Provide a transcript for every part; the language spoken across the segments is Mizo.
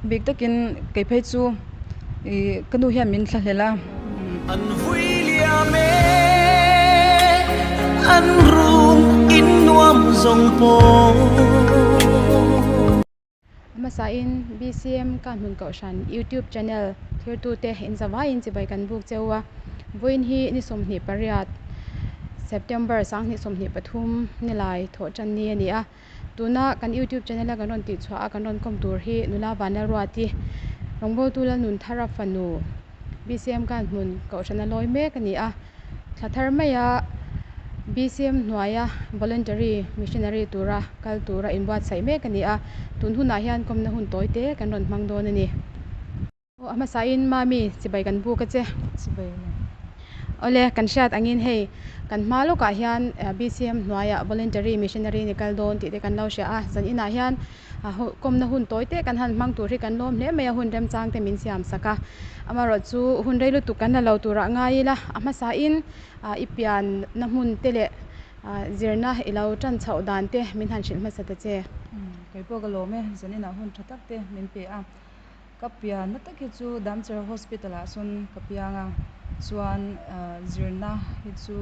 Bik takin kei phei chu ih ka nu hian min thlahlel a. An vui liam e, an rum in nuam zawng pawh. A hmasain BCM Kanhmun Kohhran YouTube channel thirtute inzavaiin chibai kan buk cheu a. Vawiin hi ni 28 September 2023 nilai thawhtan ni a ni a. Tuna kan YouTube channel a kan rawn tihchhuah a kan rawn kawm tur hi nula Vanlalruati rawngbawltu Lalnunthara fanu BCM Kanhmun Kohhrana lawi mek a ni a. Thla thar maia BCM hnuaia voluntary missionary tura kal tura inbuatsaih mek a ni a, tun hunah hian kawmna hun tawi te kan rawn hmang dawn a ni. Aw a hmasain Mami chibai kan buk a che. Chibai ni. Awle kan hriat angin hei kan hma lawkah hian BCM hnuaiah voluntary missionary ni kal dawn tih te kan lo hria a, zan inah hian Kawmna hun tawi te kan han hmang tur hi kan lawm hle mai a, hun remchang te min siam sak a. Amaherawhchu hun rei lutuk kan la lo turah ngai ila, a hmasain i pianna hmun te leh zirna i lo tan chhoh dan te min han hrilh hmasa ta che. Kei pawh ka lawm e, zaninah hun tha tak te min pe a. Ka pianna tak hi chu Damchera Hospital ah sawn ka piang a, chuan zirna hi chu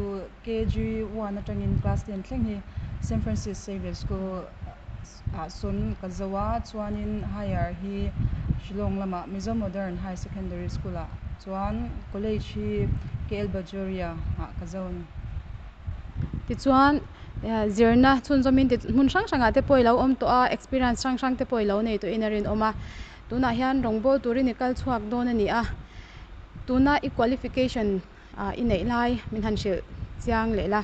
KG one atangin class ten thleng hi Saint Francis Xavier School ah sawn ka zo a, chuanin higher hi Shillong lamah Mizo Modern High Secondary School ah chuan college hi KL Bajoria ah ka zo a ni. Tichuan zirna chhunzawmin hmun hrang hrangah te pawh i lo awm tawh a, experience hrang hrang te pawh i lo nei tawhin a rinawm a. Tunah hian rawngbawl turin i kal chhuak dawn a ni a, tuna i qualification i neih lai min han hrilh chiang leh la.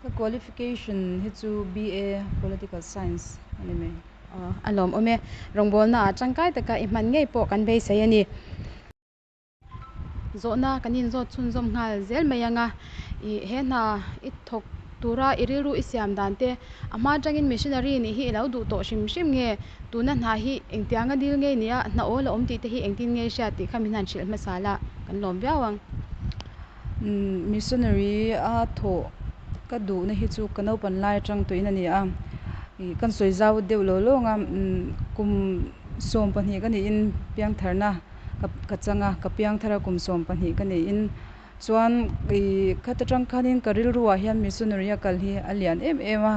Ka qualification hi chu BA Political Science a ni mai. Aw, a lawmawm e. Rawngbawlnaah tangkai taka i hman ngei pawh kan beisei a ni. Zawhna kan inzawt chhunzawm nghal zel mai ang a, ih he hna i thawk tura i rilru i siam dan te a hma atangin missionary nih hi i lo duh tawh hrim hrim nge, tuna hna hi engtianga dil ngei nia hna awl a awm tih te hi engtin nge i hriat tih kha min han hrilh hmasa la kan lawm viau ang. Missionary a thawh ka duhna hi chu ka naupan lai atang tawhin a ni a, ih kan sawi zau deuh lo lawng a, kum 12 ka niin piangtharna. ka chang a, ka piang thar a kum 12 ka niin chuan ih khata tang khanin ka rilruah hian missionary a kal hi a lian em em a,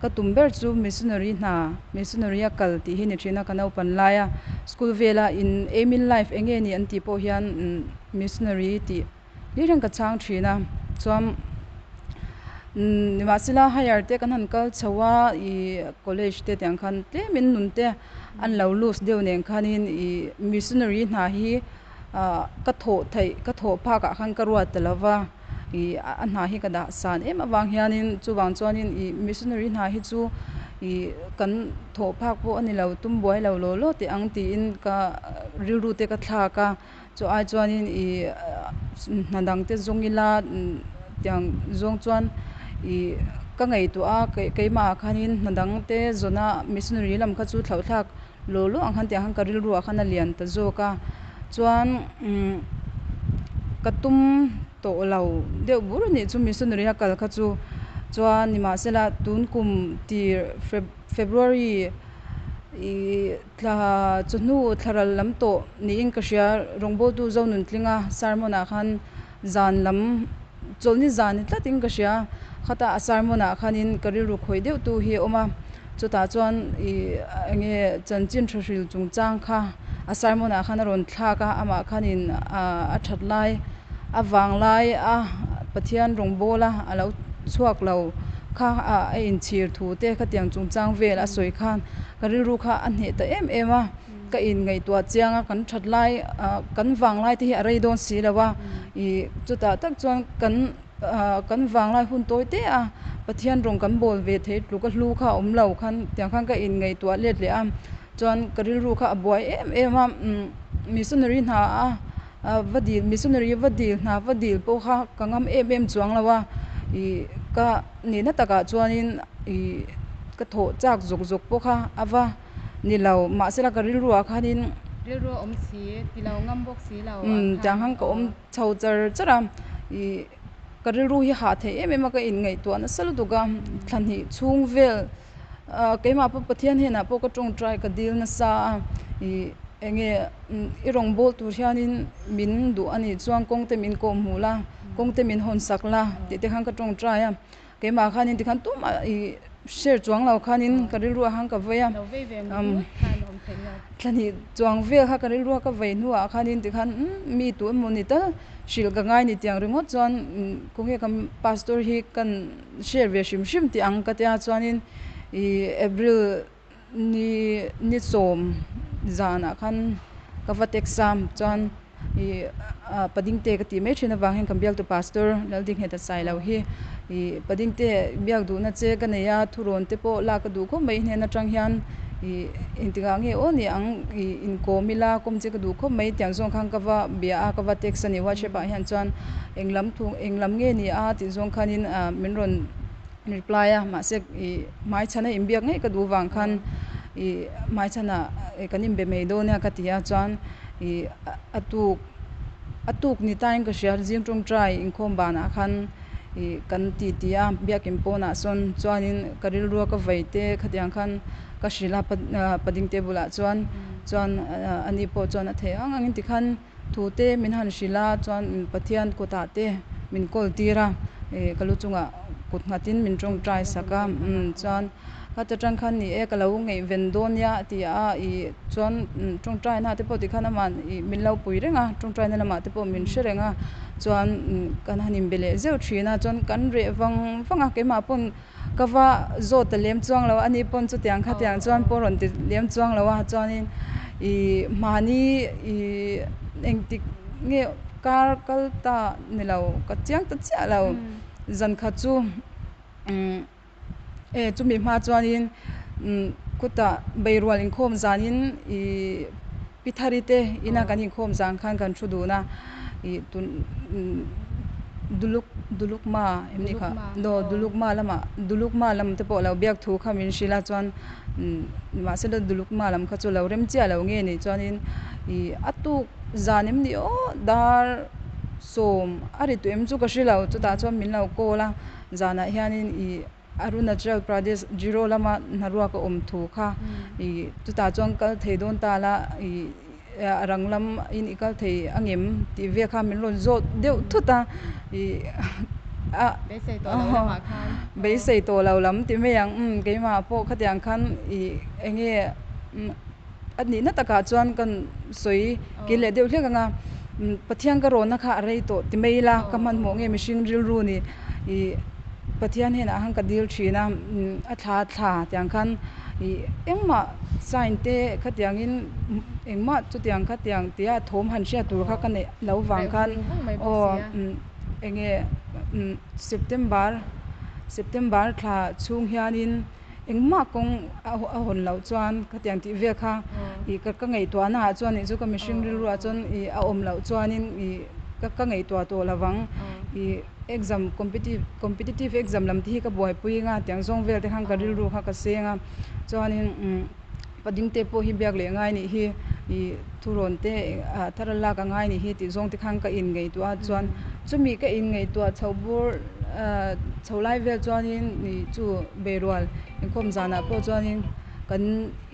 ka tum ber chu missionary hna missionary a kal tih hi ni thin a ka naupan lai a, school vela in aim in life eng nge ni an tih pawh hian missionary tih hlir hian ka chhang thin a, chuan nimahsela higher te kan han kal chho a ih college te tiang khan tlemin nun te an lo loose deuh nen khanin ih missionary hna hi ah ka thawh theih ka thawh phak ah khan ka ruat ta lo va ih a hna hi ka dah san em avang hianin chuvang chuanin ih missionary hna hi chu ih kan thawh phak pawh a ni lo tum buai lo law law teh ang tiin ka rilru te ka thlak a. Chu ai chuanin ih hna dang te zawng ila tiang zawng chuan ih ka ngaihtuah a keimah ah khanin hna dang te zawna missionary lam kha chu thlauh thlak law law ang khan tiang khan ka rilru ah khan a lian ta zawk a chuan umm ka tum tawh lo deuh bur a nih chu missionary a kal kha chu chuan nimahsela tun kum tir February ih. Thla chawhnu thlaral lam tawh niin ka hria, rawngbawltu Zonuntlinga sermon ah khan zan lam chawlhni zan ni tlatin ka hria, khata a sermon ah khanin ka rilru khawih deuh tu hi a awm a, chutah chuan ih eng nge chanchin tha hril chungchang kha a sermon ah khan a rawn thlak a, amah khanin a that lai a vang lai a Pathian rawngbawla a lo chhuak lo kha a inchhir thu te khatiang chungchang vel a sawi khan Ka rilru kha a hneh ta em em a, ka inngaihtuah chiang a, kan that lai kan vang lai te hi a rei dawn si lo a, ih chutah tak chuan kan kan vang lai hun tawi te a Pathian rawng kan bawl ve thei tluk a hlu kha a awm lo khan tiang khan ka inngaihtuah let leh a, chuan ka rilru kha a buai em em a, missionary hna a va dil missionary va dil hna va dil pawh kha ka ngam em em chuang lo a, ih ka nihna takah chuanin ih. Ka thawh chak zawk zawk pawh kha a va ni lo, mahsela ka rilru ah khanin Rilru a awm si, ti lo ngam bawk si lo ang khan. Tiang khan ka awm chho char char a, ih ka rilru hi hah theih em em a, ka inngaihtuah nasa lutuk a, thla hnih chhung vel keimah pawh Pathian hnenah pawh ka tawngtai ka dil nasa a, ih. Enge i rawngbâwl tur hianin min duh a nih chuan kawng te min kawh hmuh la, kawng te min hawn sak la tih te khan ka tawngtai a. Keimah khanin tikhan tumah i share chuang lo khanin ka rilru ah khan ka vei a. Thlahnih chuang vel kha ka rilru a ka vei hnuah khanin tikhan mi tu emaw ni tal hrilh ka ngai ni tiang ringawt chuan khawnge ka pastor hi kan share ve hrim hrim tih ang ka tia chuanin i April Ni ni sawm zanah khan ka va text a chuan ih Padingte ka tih mai thin avang hian kan bialtu pastor Laldingheta Sailo hi ih Padingte biak duhna che ka nei a thurawn te pawh lak ka duh khawp mai hnen atang hian ih engtikah nge aw ni ang ih inkawm ila kawm che ka duh khawp mai tiang zawng khan ka va bia a ka va text a ni whatsapp ah hian chuan eng lam thu eng lam nge ni a tih zawng khanin min rawn Reply a, mahse ih hmaichhana inbiak ngei ka duh vang khan ih hmaichhana kan inbe mai dawn nia ka ti a, chuan ih a tuk a tuk ni tain ka hria zing tawngtai inkhawm banah khan ih kan ti ti a, biakin pawnah sawn chuanin ka rilrua ka vei te khatiang khan ka hrilh a pading table ah chuan chuan ani pawh chuan a theih ang angin tikhan Thu te min han hrilh a, chuan Pathian kutah te min kawl tir a, ih ka lu chungah kut nghatin min tawngtai sak a, chuan khata tang khan ni e ka lo ngaihven dawn nia a ti a, ih chuan tawngtaina te pawh tikhan amah ih min lo pui reng a, tawngtaina lamah te pawh min hre reng a, chuan kan han inbe leh zeuh thin a, chuan kan reh vang vang a, keimah pawn Ka va zawt ta lem chuang lo a, ani pawn chutiang khatiang chuan pawh rawn ti lem chuang lo a, chuanin ih mahni ih engtik nge kar kal ta ni lo ka chiang ta chiah lo zan khat chu umm e chumi hma chuanin umm khutah beirual inkhawm zanin ih Pi Thari te ina kan inkhawm zan khan kan thu dun a, ih tun Duluk Dulukma em ni kha? Aw Dulukma lamah Dulukma lam te pawh lo biak thu kha min hrilh a chuan nimahsela Dulukma lam kha chu lo rem chiah lo nge ni chuanin ih a tuk zan em ni aw dar sawm a ri tawh em chu ka hre lo chutah chuan min lo call a zanah hianin ih Arunachal Pradesh Ziro lama hnaruak a awm thu kha ih chutah chuan kal thei dawn ta la ih a rang lam in i kal thei a ngem tih vel kha min rawn zawt deuh thut a ih a beisei tawh lo lam ti mai ang umm keimah pawh khatiang khan ih eng nge a nihna takah chuan kan sawi kil leh deuh hlek ang a Pathian ka rawnna kha a rei tawh ti mai ila ka hmanhmawh nge mihring rilru ni ih Pathian hnenah khan ka dil thin a a thla thla tiang khan ih engmah sign te khatiangin engmah chutiang khatiang tia thawm han hriat tur kha ka neih lo vang khan aw eng nge September September thla chhung hianin Engmah kawng a hawn loh chuan khatiang tih vel kha ih ka ngaihtuahna ah chuan ih chu ka mihring rilru ah chuan ih a awm loh chuanin ih ka ngaihtuah tawh lo vang ih exam competitive competitive exam lam te hi ka buaipui anga tiang zawng vel te khan ka rilru kha ka seng a chuanin umm pading te pawh hi biak leh ngai nih hi ih thurawn te ah thar a lak a ngai nih hi tih zawng te khan ka inngaihtuah a chuan chumi ka inngaihtuah chho bur ah chho lai vel chuanin ih chu beirual inkhawm zanah pawh chuanin kan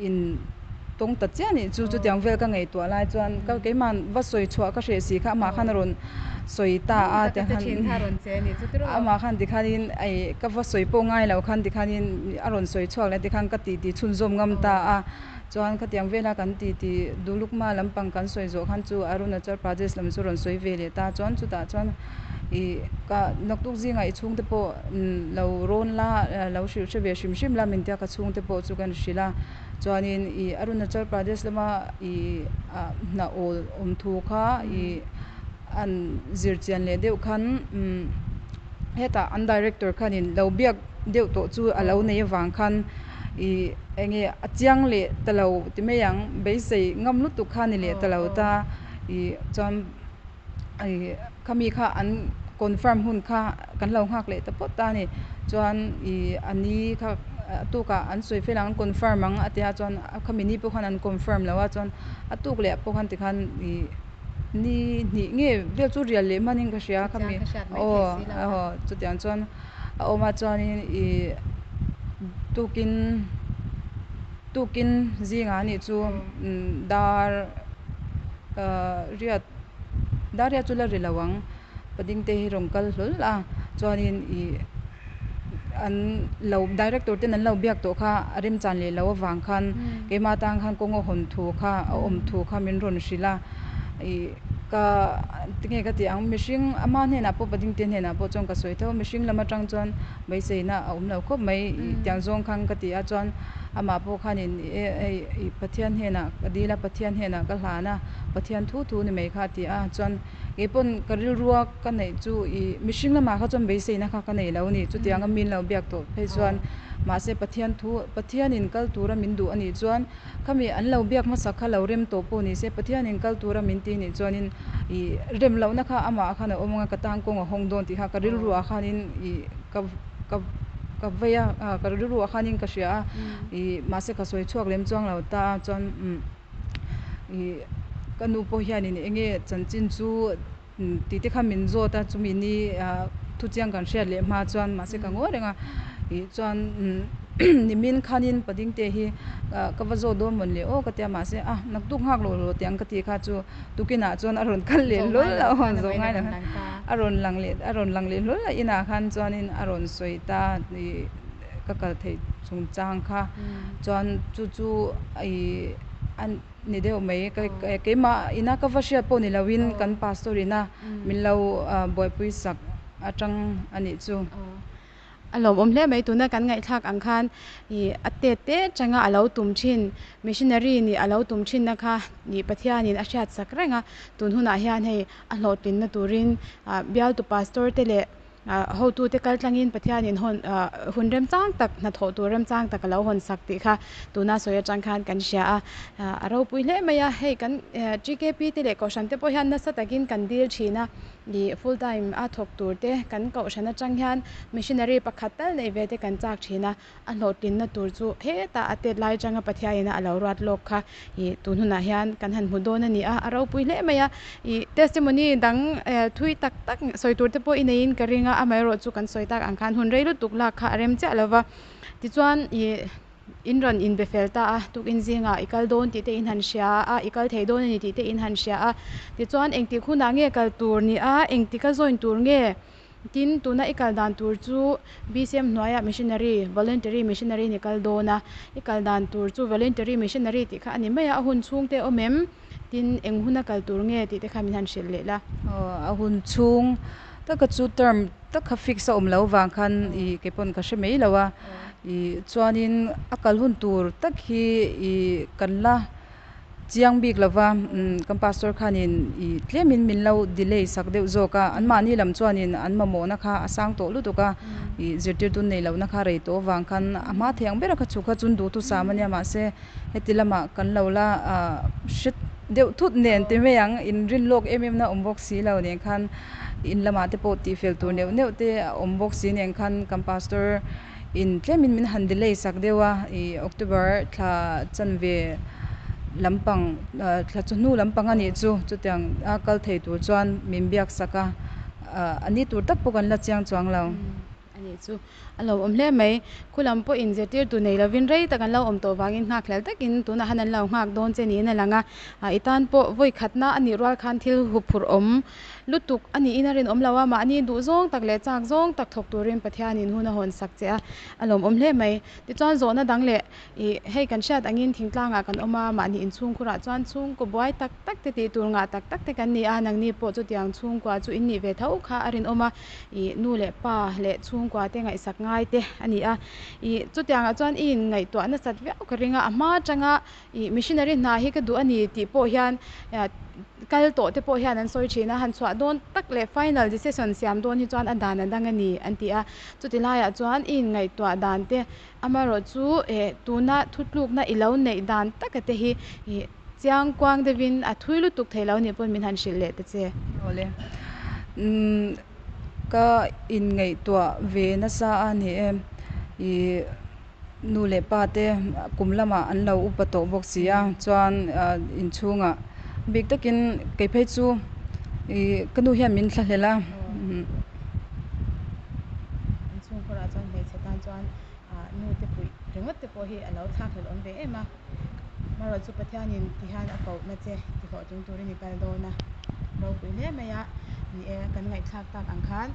in tawng ta chiah nih chu chutiang vel ka ngaihtuah lai chuan ka keimah va sawi chhuah ka hreh si kha amah khan a rawn sawi ta a tikhan amah khan tikhanin ei ka va sawi pawh ngai lo khan tikhanin a rawn sawi chhuak leh tikhan ka titi chhunzawm ngam ta a chuan khatiang vela kan titi Dulukma lampang kan sawi zawh khan chu Arunachal Pradesh lam chu rawn sawi ve leh ta chuan chutah chuan ih ka naktuk zingah i chhungte pawh lo rawn la lo hrilh hre ve hrim hrim la min tia ka chhungte pawh chu kan hrilh a. Chuanin ih Arunachal Pradesh lama ih ah hna awl awm thu kha ih an zir chian leh deuh khan umm hetah an director khanin lo biak deuh tawh chu a lo nei avang khan ih eng nge a chiang leh ta lo ti mai ang beisei ngam lutuk kha ni leh ta lo ta ih chuan ih khami kha an confirm hun kha kan lo nghak leh ta phawt ta a ni. Chuan ih a ni kha a tukah an sawi fel ang an confirm ang a tia chuan khami ni pawh khan an confirm lo a chuan a tuk leh pawh khan tikhan ih ni hnih nge vel chu rial leh hmanin ka hria khami aw aw chutiang chuan a awm a chuanin ih tukin. Tukin zingah anih chu dar riat dar riat chu la ri lo ang pading te hi rawn kal hlawl a chuanin ih an lo director ten an lo biak tawh kha a remchan leh loh avang khan keimah atang khan kawng a hawn thu kha a awm thu kha min rawn hrilh a ih ka tinge ka tih ang mihring ama hnenah pawh pading te hnenah pawh chuan ka sawi tho a mihring lam atang chuan Beiseina a awm lo khawp mai ih tiang zawng khan ka ti a chuan amah pawh khanin e hei ih Pathian hnenah ka dil a Pathian hnenah ka hlan a Pathian thu thu ni mai kha a ti a chuan kei pawn ka rilrua ka neih chu ih mihring lamah kha chuan beiseina kha ka nei lo a ni chutianga min lo biak tawh phei chuan mahse Pathian thu Pathianin kal tura min duh a nih chuan Khami an lo biak hmasa kha lo rem tawh pawh ni se, Pathianin kal tura min ti nih chuanin ih rem lohna kha amah khan a awm anga ka tan kawng a hawng dawn tih kha ka rilru ah khanin ih ka ka ka vei a, ka rilru ah khanin ka hria a, ih mahse ka sawi chhuak lem chuang lo ta a chuan ih ka nu pawh hianin eng nge chanchin chu Tih te kha min zawt a, chumi ni thuchiang kan hriat leh hma chuan mahse ka ngawi reng a, ih chuan nimin khanin Padingte hi ka va zawt dawn mawn le aw ka tia mahse a naktuk nghak lo lo tiang ka tih kha chu tukinah chuan a rawn kal leh hlawl a, zawh ngai lo khan a rawn lang leh a rawn lang leh hlawl a inah khan chuanin a rawn sawi ta ih ka kal theih chungchang kha chuan chu chu ih a. Ni deuh mai, keimah ina ka va hriat pawh ni loin kan pastor ina min lo buaipui sak atang a nih chu. A lawmawm hle mai, tuna kan ngaihthlak ang khan ih a tet te atanga a lo tum thin, missionary nih a lo tum thinna kha ih Pathianin a hriat sak reng a, tun hunah hian hei a hlawhtlinna turin bialtu pastor te leh Hotute kal tlangin Pathianin hawn hun remchang tak, hnathawh tur remchang tak a lo hawn sak tih kha tuna sawi atang khan kan hria a. A ropui hle mai a, hei kan TKP te leh Kohhran te pawh hian nasa takin kan dil thin a, ih full time a thawk tur te kan Kohhran atang hian missionary pakhat tal neih ve te kan chak thin a. A hlawhtlinna tur chu hetah a tet lai atanga Pathianin a lo ruat lawk kha ih tun hunah hian kan han hmu dawn a ni a, a ropui hle mai a. Ih testimony dang thui tak tak sawi tur te pawh i neiin ka ring a, amaherawh chu kan sawi tak ang khan hun rei lutuk lak kha a rem chiah lo va. Tichuan ih in rawn inbe fel ta a, tukin zingah i kal dawn tih te in han hria a, i kal thei dawn a ni tih te in han hria a. Tichuan engtik hunah nge kal tur ni a, engtika join tur nge? Tin, tuna i kal dan tur chu BCM hnuaiah missionary, voluntary missionary ni kal dawn a. I kal dan tur chu voluntary missionary tih kha a ni mai a, a hun chhung te a awm em? Tin, eng huna kal tur nge tih te kha min han hrilh leh la. Aw, a hun chhung taka chu term tak kha fix a awm lo vang khan i kei pawn ka hre mai lo a. I chuanin a kal hun tur tak hi i kan la Chiang bik lova kan pastor khanin ih tlemin min lo delay sak deuh zawk a, anmahni lam chuanin an mamawhna kha a sang tawh lutuk a, ih zirtirtu nei lohna kha rei tawh avang khan a hma thei ang bera kha chhuk kha chun duhthusam a nia mahse heti lamah kan lo la hre deuh thut nen ti mai ang inrin lawk em em na awm bawk si lo nen khan in lamah te pawh tihfel tur neuh neuh te a awm bawk si nen khan kan pastor In tlemin min han delay sak deuh a, ih October thla chanve lampang thla chu hnu lampang a nih chu, chutiang a kal thei tur chuan min biak sak a, a ni tur tak pawh kan la chiang chuang lo. A nih chu a lo awm hle mai, khu lam pawh inzirtirtu nei lovin rei tak an lo awm tawh vangin nghak hlel takin tunah han an lo nghak dawn che niin a lang a, i tan pawh vawi khatna a nih rual khan thil huphurh awm Lutuk a niin a rinawm lo a, mahni duh zawng tak leh chak zawng tak thawk turin Pathianin hun a hawn sak che a, a lawmawm hle mai. Tichuan zawhna dang leh ih hei kan hriat angin thingtlangah kan awm a, mahni inchhungkhurah chuan chhungkaw buai tak tak te tih tur ngah tak tak te kan ni a, nangni pawh chutiang chhungkua chu in nih ve tho kha a rinawm a, ih nu leh pa leh chhungkua te ngaihsak ngai te a ni a. Ih chutiangah chuan i inngaihtuah nasat viau ka ring a, a hma atanga Ih missionary hna hi ka duh a ni tih pawh hian kal tawh te pawh hian an sawi thin a, han chhuah dawn tak leh final decision siam dawn hi chuan a dan a dang a ni an ti a. Chuti laiah chuan i inngaihtuah dan te amaherawh chu eh tuna thutlukna i lo neih dan taka te hi ih chiang kuang deuhin a thui lutuk thei lo nih pawn min han hrilh leh ta che. Awle. Umm ka inngaihtuah ve nasa a ni em. Ih. Nu leh pa te kum lamah an lo upa tawh bawk si a, chuan inchhungah bik takin kei phei chu ih ka nu hian min thlahlel a. Inchhungkhurah chuan hmeichhe tan chuan nu te puih ringawt te pawh hi a lo thlakhlelh awm ve em a. Amaherawhchu Pathianin tihian a kohna che tihlawhtling turin i kal dawn a, ropui hle mai a. Ni e, kan ngaihthlak tak ang khan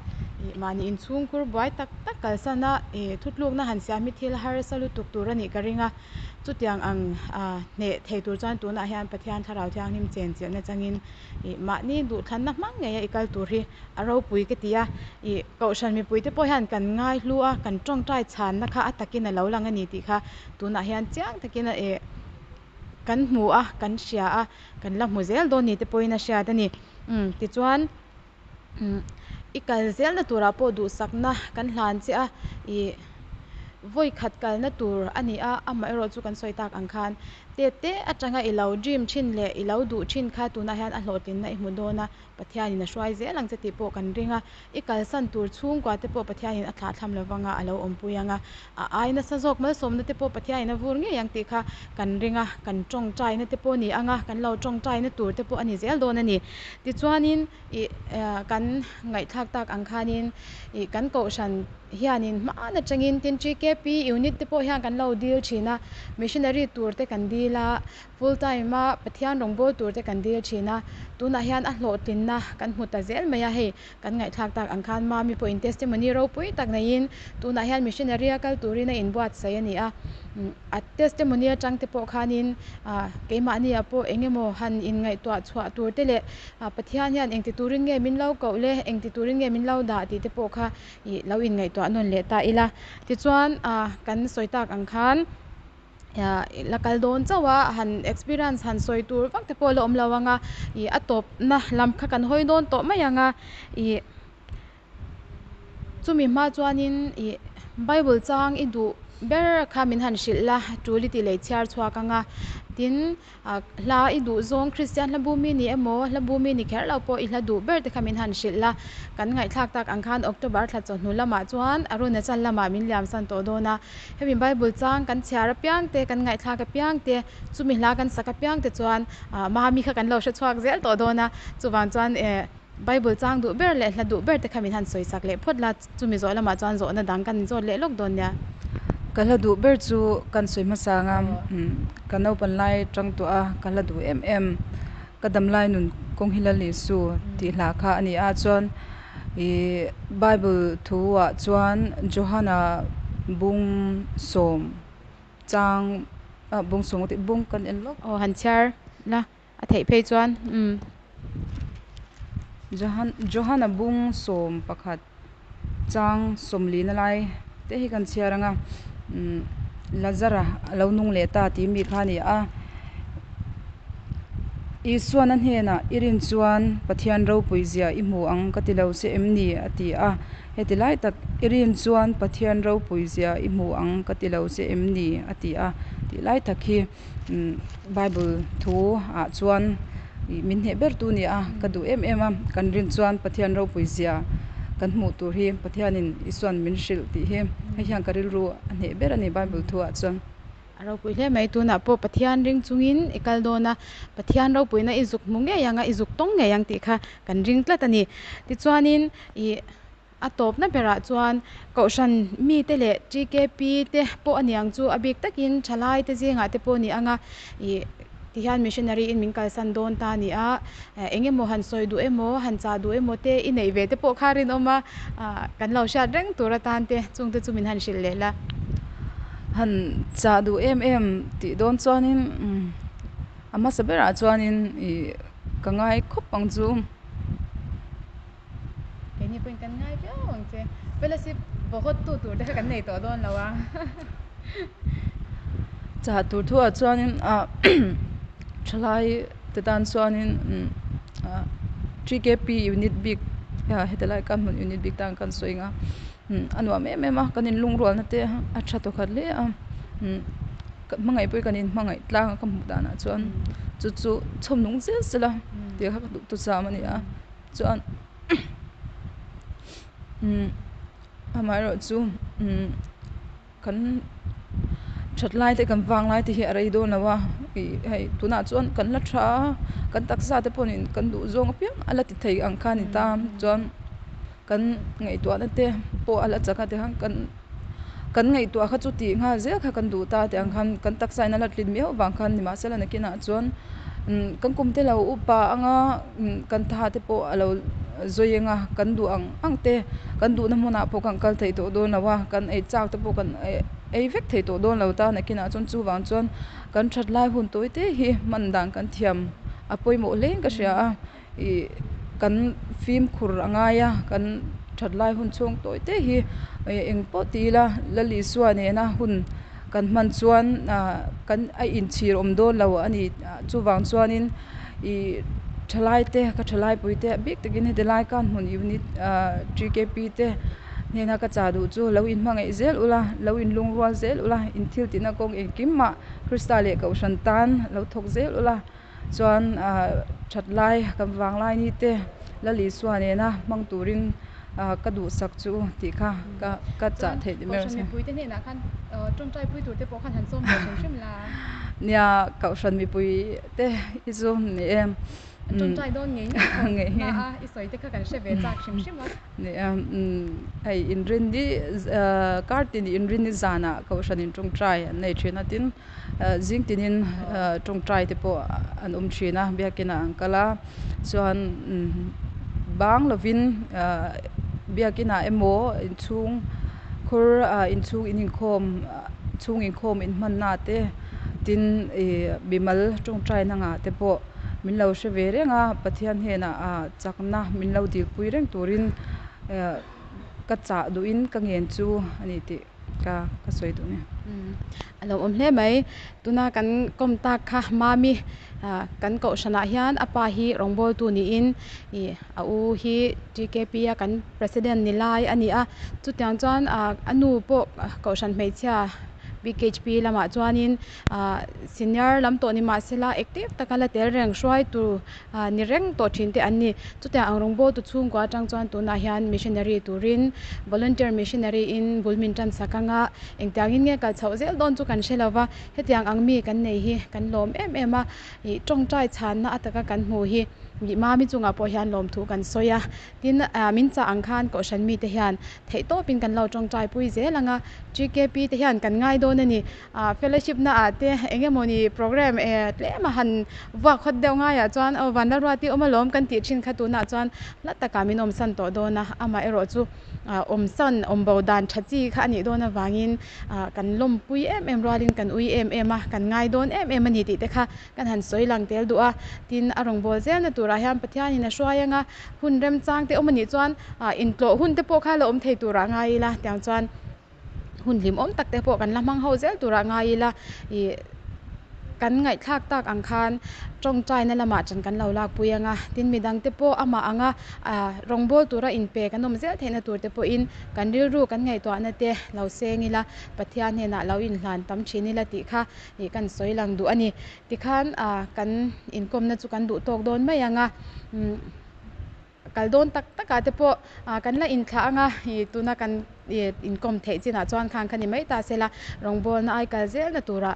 ih mahni inchhungkhur buai tak tak kalsan a ih thutlukna han siam hi thil harsa lutuk tur a nih ka ring a. Chutiang ang hneh thei tur chuan tunah hian Pathian Thlarau Thianghlim chenchilhna changin ih mahni duhthlanna hmang ngeia i kal tur hi a ropui ka ti a. Ih Kohhran mipuite pawh hian kan ngaihlu a, kan tawngtai chhanna kha a takin a lo lang a ni tih kha tunah hian chiang takin ih kan hmu a, kan hria a, kan la hmu zel dawn ni te pawhin a hriat a ni. Umm tichuan umm i kal zelna turah pawh duhsakna kan hlan che a, ih vawi khat kalna tur a ni a, amaherawh chu kan sawi tak ang khan tet te atanga i lo dream thin leh i lo duh thin kha tunah hian a hlawhtlinna i hmu dawn a, Pathianin a hruai zel ang che tih pawh kan ring a, i kalsan tur chhungkua te pawh Pathianin a thlahthlam lo vang a, a lo awmpui ang a, a ai nasa zawk malsawmna te pawh Pathianin a vur ngei ang tih kha kan ring a, kan tawngtaina te pawh a ni ang a, kan lo tawngtaina tur te pawh a ni zel dawn a ni. Tichuanin ih kan ngaihthlak tak ang khanin ih kan kohhran hianin hmaan atangin tin TKP unit te pawh hian kan lo dil thin a, missionary tur te kan dil a, Full time a Pathian rawngbâwl tur te kan dil thin a, tunah hian a hlawhtlinna kan hmu ta zel mai a, hei kan ngaihthlak tak ang khan Mami pawhin testimony ropui tak neiin tunah hian missionary a kal turin a inbuatsaih a ni a, a testimony atang te pawh khanin keimahni ah pawh eng emaw han inngaihtuah chhuah tur te leh Pathian hian engti turin nge min lo koh le, engti turin nge min lo dah tih te pawh kha ih lo inngaihtuah nawn leh ta ila. Tichuan kan sawi tak ang khan. la kal dawn chauh a han experience han sawi tur vak te pawh a la awm lo ang a ih a tawpna lam kha kan hawi dawn tawh mai ang a ih chumi hma chuanin ih bible chang i duh ber kha min han hrilh la tul i tih leh i chhiar chhuak ang a tin Hla i duh zawng Kristian hla bu mi ni emaw, hla bu mi ni kher lo pawh i hla duh ber te kha min han hrilh la. Kan ngaihthlak tak ang khan October thla chawhnu lamah chuan Arunachal lamah min liam san tawh dawn a. Hemi Bible chang kan chhiar apiang te, kan ngaihthlak apiang te, chumi hla kan sak apiang te chuan Mami kha kan lo hre chhuak zel tawh dawn a. Chuvang chuan Bible chang duh ber leh hla duh ber te kha min han sawi sak leh phawt la, chumi zawh lamah chuan zawhna dang kan inzawt leh lawk dawn nia. Ka hla duh ber chu kan sawi hmasa ang a, ka naupan lai tang tawh a, ka hla duh em em, ka dam lai nun kawng hi Lal Isu tih hla kha a ni a, chuan ih Bible thu ah chuan Johana bung sawm chang ah bung sawm ka tih bung kan en lawk. Aw han chhiar la. A theih phei chuan umm. Johan Johana bung 11 chang 40 lai te hi kan chhiar ang a umm Lazara a lo nung leh ta tih mi kha a ni a. Isuan a hnenah i rin chuan Pathian ropui zia i hmu ang ka ti lo che em ni a ti a. Heti lai tak i rin chuan Pathian ropui zia i hmu ang ka ti lo che em ni a ti a tih lai tak hi. Bible thu ah chuan ih min hneh ber tu ni a, ka duh em em a, kan rin chuan Pathian ropui zia kan hmuh tur hi Pathianin Isuan min hrilh tih hi hei hian ka rilru a hneh ber a ni Bible thu ah chuan. A ropui hle mai, tunah pawh Pathian ring chungin i kal dawn a, Pathian ropuina i zuk hmu ngei ang a, i zuk tawng ngei ang tih kha kan ring tlat a ni. Tichuanin ih. A tawpna berah chuan Kohhran mite leh TKP te pawh a niang chu a bik takin thalai te zingah te pawh a ni ang a, ih tihian missionary in min kalsan dawn ta a ni a, eng emaw han sawi duh emaw han chah duh emaw te i neih ve te pawh kha rinawm a, kan lo hriat reng tur atan te chungte chu min han hrilh leh la. Han chah duh em em tih dawn chuanin a hmasa berah chuanin ih ka ngai khawp ang chu. Keini pawhin kan ngai viau ang che. Fellowship vawhawt tu tur te kha kan nei tawh dawn lo a. Chah tur thu ah chuanin ah thalai te tan chuanin ah TKP unit bik heti lai kan hmun unit bik tan kan sawi ang a a nuam em em a kan inlungrualna te a tha tawkhat hle a hmangaih pawh hi kan inhmangaih tlang a ka hmuh danah chuan chu chu chhawm nung zel zel a tih kha ka duh thucham a ni a. Chuan umm amaherawh chu umm kan that lai te kan vang lai te hi a rei dawn lo a ih hei tunah chuan kan la tha a kan taksa te pawhin kan duh zawng apiang a la ti thei ang kha a ni ta chuan kan ngaihtuahna te pawh a la chak a tikhan kan. kan ngaihtuah kha chu tih nghal zel kha kan duh ta tih ang khan kan taksa in a la tlin miau avang khan nimahsela nakinah chuan kan kum te lo upa anga kan tha te pawh a lo zawi eng a kan duh ang ang te kan duhna hmunah pawh kan kal thei tawh dawn lo a kan ei chak te pawh kan ei vek thei tawh dawn lo ta nakinah chuan chuvang chuan kan that lai hun tawi te hi hman dan kan thiam a pawimawh hle in ka hria a ih kan fimkhur a ngai a kan that lai hun chhung tawi te hi eng pawh ti ila Lal Isua nena hun kan hman chuan ah kan a inchhir awm dawn lo a ni chuvang chuanin ih thalai te ka thalai pui te bik takin heti lai khan hmun unit ah TKP te hnena ka chah duh chu lo inhmangaih zel ula lo inlungrual zel ula in thil tihna kawng engkim mah Krista leh Kohhran tan lo thawk zel ula. Chuan that lai kan vang lai ni te Lal Isua nena hmang turin ka duhsak chu tih kha ka ka chah theih ni ber a Kohhran mipui te hnenah khan tawngtai pui tur te pawh khan han sawm ve hrim hrim la. Nia Kohhran mipui te hi chu ni e. Tawngtai dawn ngei ngei na a i sawi te kha kan hre ve chak hrim hrim a. Nia hei inrinni kartin inrinni zanah Kohhran in tawngtai an nei thin a tin Zing tinin tawngtai te pawh an awm thin a, biakinah an kal a, chuan bang lovin biakinah emaw inchhung khur inchhung in inkhawm chhung inkhawm inhmanna te tin ih mimal tawngtai na ngah te pawh min lo hre ve reng a, Pathian hnenah chakna min lo dilpui reng turin ka chah duhin ka ngen chu a ni tih. Ka ka sawi duh nia. A lo awm hle mai. Tuna kan kawm tak kha Mami kan kohhranah hian a pa hi rawngbawltu niin ih a u hi TKP a kan president ni lai a ni a. Chutiang chuan a nu pawh kohhran hmeichhia BKHP lamah chuanin senior lam tawh ni mahsela active taka la tel reng hruaitu ni reng tawh thin te an ni. Chutiang ang rawngbawltu chhungkua atang chuan tunah hian missionary turin volunteer missionary in bul min tan sak anga engtiangin nge kal chhoh zel dawn chu kan hre lo va, hetiang ang mi kan nei hi kan lawm em em a, ih tawngtai chhanna ataka kan hmu hi ih mami chungah pawh hian lawmthu kan sawi a. Tin, min chah ang khan Kohhran mite hian theih tawpin kan lo tawngtai pui zel ang a, TKP te hian kan ngai dawn a ni. Fellowship naah te eng emawni program tlem a han vuak hawt deuh ngaiah chuan aw Vanlalruati awm alawm kan tih thin kha tunah chuan hla takah min awmsan tawh dawn a, amah erawh chu awmsan awmbo dan tha chi kha a nih dawn avangin kan lawmpui em em rualin kan ui em em a, kan ngai dawn em em a ni tih te kha kan han sawi lang tel duh a. Tin, a rawngbâwl zelna turah hian Pathianin a hruai ang a, hun remchang te awm a nih chuan intlawh hun te pawh kha la awm thei turah ngai ila, tiang chuan hun hlimawm tak te pawh kan la hmang ho zel turah ngai ila, ih kan ngaihthlak tak ang khan tawngtaina lamah chan kan lo lakpui ang a, tin midang te pawh amah anga rawngbâwl tura inpe kan awm zel theihna tur te pawhin kan rilru kan ngaihtuahna te lo seng ila, Pathian hnenah lo inhlan tam thin ila tih kha ih kan sawi lang duh a ni. Tikhan kan inkawmna chu kan duh tawk dawn mai ang a, kal dawn tak takah te pawh kan la inthlah ang a, ih tuna kan ih inkawm theih chinah chuan khan kha ni mai ta se la, rawngbawlna ai kal zelna turah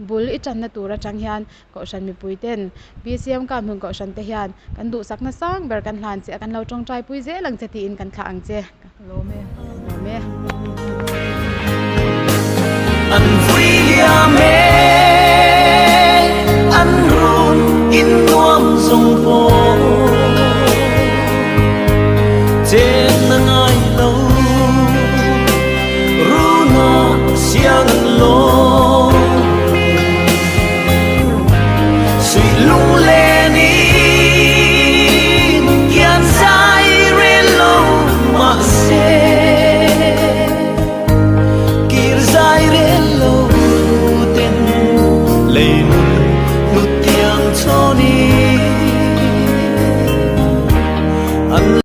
bul i tanna tur atang hian Kohhran mipui ten BCM Kanhmun Kohhran te hian kan duhsakna sang ber kan hlan che a, kan lo tawngtai pui zel ang che tiin kan thlah ang che. Lawm e. Lawm e. An vui liam e, an run in nuam zawng pawh chen na ngai lo, runa siang an lawm. Suih lunglen in kian zai rel lo mahse kir zai rel lo ten lei nun hlut tiang chawnin.